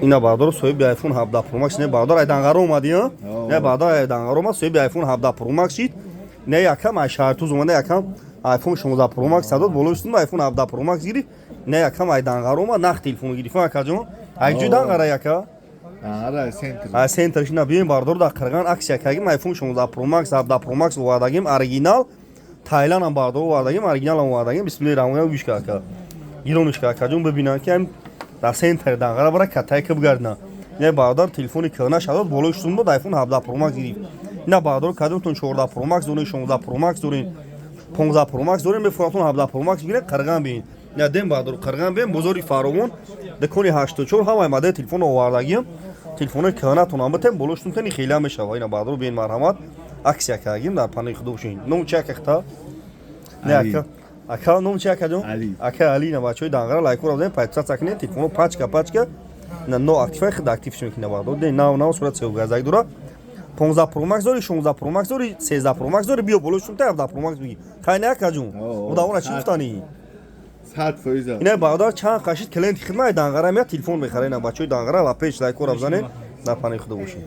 Ина, бародаро, соҳиби iPhone 17 Pro Max. Не, бародар, ай Данғара омадӣ, а? Не, бародар, ай Данғара омад, соҳиби iPhone 17 Pro Max шид. Не, якам ай Шаҳртуз омада, якам iPhone 16 Pro Max садод болои сум iPhone 17 Pro Max гирифт. Не, якам ай Данғара омад, нах телефон гирифт, акаҷон. Ай ҷои Данғара, яка? Ара, центр. Ай центр шина. Биёем, бародаро, дар Қирған акция кардем, iPhone 16 Pro Max, 17 Pro Max овардагим, оригинал Тайландам, бародаро, овардагим, оригиналам овардагим. Бисмиллоҳи раҳмони, гӯш ка, ака, гирониш ка, акаҷон, бибинанд, ки ҳам дар центри Данғара бара катайка бигардина. Не, бародар, телефони кӯҳна шадод болои сум дод, iPhone 17 Pro Max гирифт. Ина, бародаро, кадомтон 14 Pro Max дорен, 16 Pro Max дорен, 15 Pro Max дорем, мефуратон 17 Pro Max бигиред, Қирған биин. Я дем, бародаро, Қирған биин, бозори Фаровон, дукони 84, ҳамаи модели телефон овардагиам. Телефонои кӯҳнатон битем, болои сум тани хеле мешава. Ина, бародаро, биин, марҳамат, акция кардагим, дар панои худо бошед. Ном чи, акахта? Не, ака, ака, ном чи, акаҷон? Али. Ака Али. На, бачаҳои Данғара, лайкҳоро бизанед, подписаться кунед. Телефоно пачка пачка на но активай худ актив мекунад, бародаро. Де нав нав сурат сеугазак дора. 15 Pro Max дори, 16 Pro Max дори, 13 Pro Max дори, биё, болои сум та 17 Pro Max биги. Хай, не, акаҷон? Одамона чӣ гуфтанӣ? 100%. Ина, бародар, чанд қашид клиенти хидмат Данғара меяд, телефон мехара. Ина, бачаҳои Данғара, ва пеш лайкҳоро бизанед, дар панои худо бошед.